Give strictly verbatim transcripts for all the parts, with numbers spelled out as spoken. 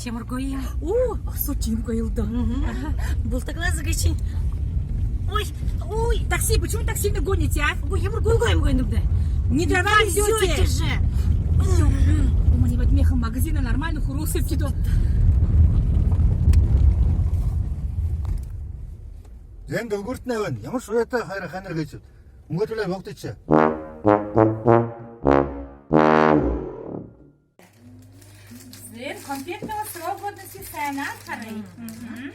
Ямар гоё юм. Оо, асуу, чи юм гоё л даа. Мгм. Бултаглаа зэ гэшэнь. Ой, ой. Такси, почему такси не гоните, а? Үгы, ямар гоё гоё юм гоё юм бэ? Не туда везёте же. Ой, ё-моё, вот мехом магазина нормально, хорошие птицы. Зэн дэлгүүртнай байна. Ямар шуяатай хайра ханар гээшэб. Мүнгэ түлөө богточо. Зэр, конфетного срок годности сайнаар харая. Мгм.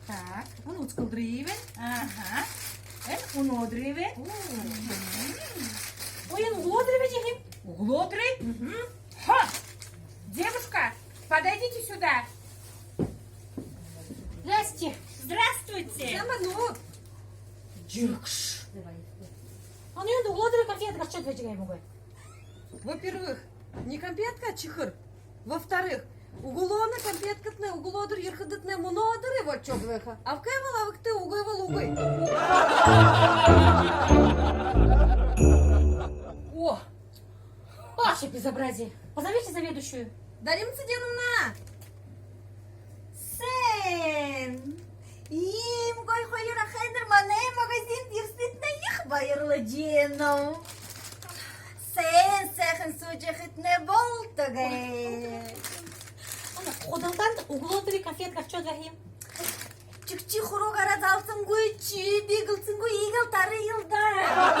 Так, энэ үзэсхэлдэрэй байна. Ага. Энэ үнөөдэрэй байна. Мгм. Ой, энэ үглөөдэрэй байна юм. Үглөөдэрэй. Мгм. Ха! Девушка, подойдите сюда. Здрасте. Здравствуйте. Зама, ну. Жигш. А ну, энэ үглөөдэрэй конфетка оршоод байжа байгаа юм гү? Во-первых, не конфетка, а чихэр. Во-вторых, үглөөнэй конфеткатнай үглөөдэр ерэхэдэтнай мүнөөдэр болошоод байха. Абахабал абагты, үгы бол үгы. О! Вообще безобразие. Позовите заведующую. Дарима Цыденовна! Сэн! Иимэ гоё хоёр ахайнар манай магазинда ерэһэндэтнай ехэ баярлажа байнаб. Сэн, сайхан һууж байхатнай болтогой. Ана, худалдаанда үглөөдэрэй конфетка оршоод байгаа юм. Чигши хуруугаараа залсангүй, ши би гэлсэнгүй, иигээл тараял даа.